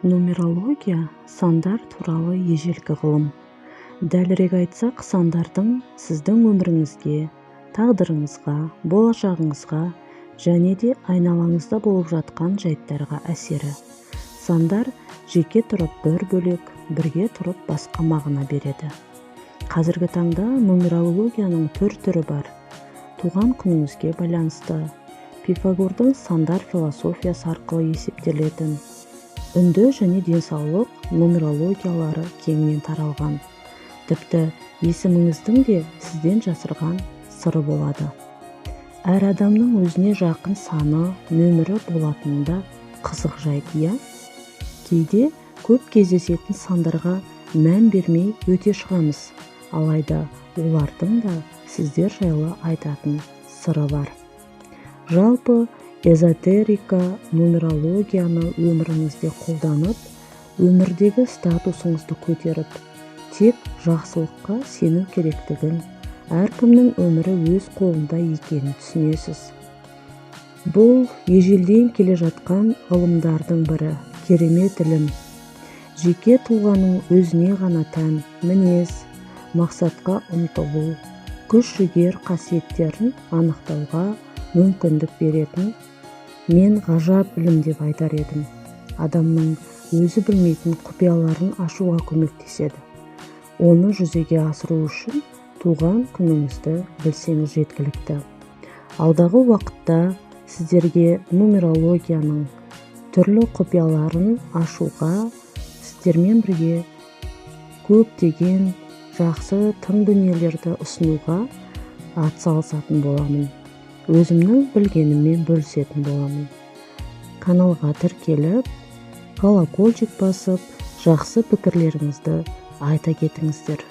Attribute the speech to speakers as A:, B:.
A: Нумерология – сандар туралы ежелгі ғылым. Дәлірек айтсақ, сандардың сіздің өміріңізге, тағдырыңызға, болашағыңызға және де айналаңызда болып жатқан жайттарға әсері. Сандар жеке тұрып бір бөлек, бірге тұрып басқа мағына береді. Қазіргі таңда нумерологияның түр-түрі бар. Туған күніңізге байланысты, Пифагордың сандар философиясы арқылы есептелетін үнді және денсаулық нумерологиялары кеңінен таралған. Тіпті есіміңіздің де сізден жасырған сыры болады. Әр адамның өзіне жақын саны, нөмірі болатыны да қызық жайт, иә? Кейде көп кездесетін сандарға мән бермей өте шығамыз. Алайда олардың да сіздер жайлы айтатын сыры бар. Жалпы, эзотерика, нумерологияны өміріңізде қолданып, өмірдегі статусыңызды көтеріп, тек жақсылыққа сену керектігін, әркімнің өмірі өз қолында екенін түсінесіз. Бұл ежелден келе жатқан ғылымдардың бірі, керемет ілім. Жеке тұлғаның өзіне ғана тән мінез, мақсатқа ұмтылу, күш-жігер қасиеттерін анықтауға мүмкіндік беретін мен ғажап ілім деп айтар едім. Адамның өзі білмейтін құпияларын ашуға көмектеседі. Оны жүзеге асыру үшін туған күніңізді білсеңіз жеткілікті. Алдағы уақытта сіздерге нумерологияның түрлі құпияларын ашуға, сіздермен бірге көптеген жақсы тың дүниелерді ұсынуға атсалысатын боламын. Өзімнің білгеніммен бөлісетін боламын. Каналға тіркеліп, колокольчик басып, жақсы пікірлеріңізді айта кетіңіздер.